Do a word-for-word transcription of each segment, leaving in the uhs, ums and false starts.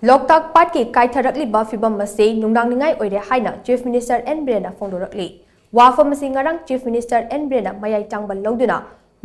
ꯂꯣꯛꯇꯥꯛ ꯄꯥꯠꯀꯤ ꯀꯥꯏꯊꯔꯛꯂꯤꯕ ꯐꯤꯕꯝ ꯑꯁꯤ ꯅꯨꯡꯅꯥꯡꯅꯤꯡꯉꯥꯏ ꯑꯣꯏꯔꯦ ꯍꯥꯏꯅ Chief Minister ꯑꯦꯟ ꯕꯤꯔꯦꯟꯅ ꯐꯣꯡꯗꯣꯔꯛꯂꯤ꯫ ꯋꯥꯐꯝ ꯑꯁꯤ ꯉꯔꯥꯡ Chief Minister ꯑꯦꯟ ꯕꯤꯔꯦꯟꯅ ꯃꯌꯥꯏ ꯆꯪꯕ ꯂꯧꯗꯨꯅ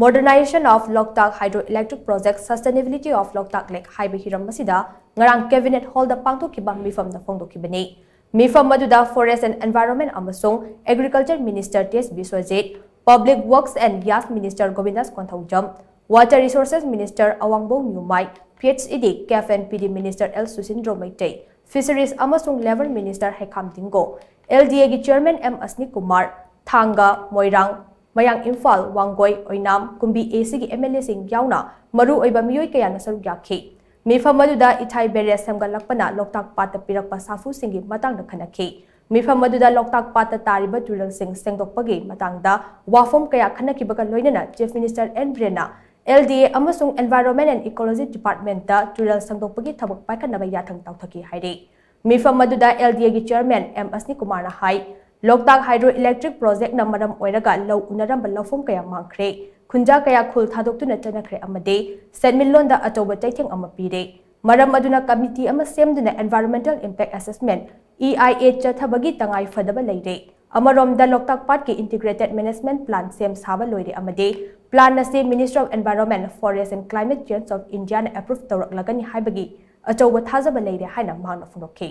Modernization of Loktak Hydroelectric Project, Sustainability of Loktak Lake ꯍꯥꯏꯕ ꯍꯤꯔꯝ ꯑꯁꯤꯗ ꯉꯔꯥꯡ Cabinet Hallꯗ ꯄꯥꯡꯊꯣꯛꯈꯤꯕ ꯃꯤꯐꯝꯗ ꯐꯣꯡꯗꯣꯛꯈꯤꯕꯅꯤ꯫ ꯃꯤꯐꯝ ꯑꯗꯨꯗ Forest and Environment ꯑꯃꯁꯨꯡ Agriculture Minister ꯇꯦꯖ Biswajit, Public Works and Gas Minister Govindas Konthoujam, Water Resources Minister Awangbow Newmai, P H E D, CAF and P D Minister L Susindro Meitei, Fisheries ꯑꯃꯁꯨꯡ Labour Minister Heikham Dingo, L D ꯑꯦꯒꯤ Chairman ꯑꯦꯝ ꯑꯁꯅꯤ ꯀꯨꯃꯥꯔ, ꯊꯥꯡꯒ, ꯃꯣꯏꯔꯥꯡ, ꯃꯌꯥꯡ ꯏꯝꯐꯥꯜ, ꯋꯥꯡꯒꯣꯏ, ꯑꯣꯏꯅꯥꯝ, ꯀꯨꯝꯕꯤ ꯑꯦ ꯁꯤꯒꯤ ꯑꯦꯝ ꯑꯦꯜ ꯑꯦꯁꯤꯡ ꯌꯥꯎꯅ ꯃꯔꯨꯑꯣꯏꯕ ꯃꯤꯑꯣꯏ ꯀꯌꯥꯅ ꯁꯔꯨꯛ ꯌꯥꯈꯤ꯫ ꯃꯤꯐꯝ ꯑꯗꯨꯗ ꯏꯊꯥꯏ barrage ꯁꯦꯝꯒꯠꯂꯛꯄꯅ ꯂꯣꯛꯇꯥꯛ ꯄꯥꯠꯇ ꯄꯤꯔꯛꯄ ꯁꯥꯐꯨꯁꯤꯡꯒꯤ ꯃꯇꯥꯡꯗ ꯈꯟꯅꯈꯤ꯫ ꯃꯤꯐꯝ ꯑꯗꯨꯗ ꯂꯣꯛꯇꯥꯛ ꯄꯥꯠꯇ ꯇꯥꯔꯤꯕ ꯇꯨꯔꯦꯜꯁꯤꯡ ꯁꯦꯡꯗꯣꯛꯄꯒꯤ ꯃꯇꯥꯡꯗ ꯋꯥꯐꯝ ꯀꯌꯥ ꯈꯟꯅꯈꯤꯕꯒ ꯂꯣꯏꯅꯅ Chief Minister ꯑꯦꯟ ꯕꯤꯔꯦꯟꯅ ꯑꯦꯜ ꯗꯤ ꯑꯦ ꯑꯃꯁꯨꯡ Environment and Ecology Departmentꯇ ꯇꯨꯔꯦꯜ ꯁꯦꯡꯗꯣꯛꯄꯒꯤ ꯊꯕꯛ ꯄꯥꯏꯈꯠꯅꯕ ꯌꯥꯊꯪ ꯇꯧꯊꯈꯤ ꯍꯥꯏꯔꯤ꯫ ꯃꯤꯐꯝ ꯑꯗꯨꯗ ꯑꯦꯜ ꯗꯤ ꯑꯦꯒꯤ Chairman ꯑꯦꯝ ꯑꯁꯅꯤ ꯀꯨꯃꯥꯔꯅ ꯍꯥꯏ, ꯂꯣꯛꯇꯥꯛ Hydroelectric Projectꯅ ꯃꯔꯝ ꯑꯣꯏꯔꯒ ꯂꯧ ꯎꯅꯔꯝꯕ ꯂꯧꯐꯝ ꯀꯌꯥ ꯃꯥꯡꯈ꯭ꯔꯦ, ꯈꯨꯟꯖꯥ ꯀꯌꯥ ꯈꯨꯜ ꯊꯥꯗꯣꯛꯇꯨꯅ ꯆꯠꯅꯈ꯭ꯔꯦ ꯑꯃꯗꯤ ꯁꯦꯟꯃꯤꯠꯂꯣꯟꯗ ꯑꯆꯧꯕ ꯆꯩꯊꯦꯡ ꯑꯃ ꯄꯤꯔꯦ꯫ ꯃꯔꯝ ꯑꯗꯨꯅ committee ꯑꯃ ꯁꯦꯝꯗꯨꯅ Environmental Impact Assessment, E I A, ꯆꯠꯊꯕꯒꯤ ꯇꯉꯥꯏ ꯐꯗꯕ ꯂꯩꯔꯦ꯫ ꯑꯃꯔꯣꯝꯗ ꯂꯣꯛꯇꯥꯛ ꯄꯥꯠꯀꯤ Integrated Management Plan ꯁꯦꯝ ꯁꯥꯕ ꯂꯣꯏꯔꯦ ꯑꯃꯗꯤ plan ꯑꯁꯤ Ministry of Environment, Forest and Climate Change of Indiaꯅ approve ꯇꯧꯔꯛꯂꯒꯅꯤ ꯍꯥꯏꯕꯒꯤ ꯑꯆꯧꯕ ꯊꯥꯖꯕ ꯂꯩꯔꯦ ꯍꯥꯏꯅ ꯃꯍꯥꯛꯅ ꯐꯣꯡꯗꯣꯛꯈꯤ꯫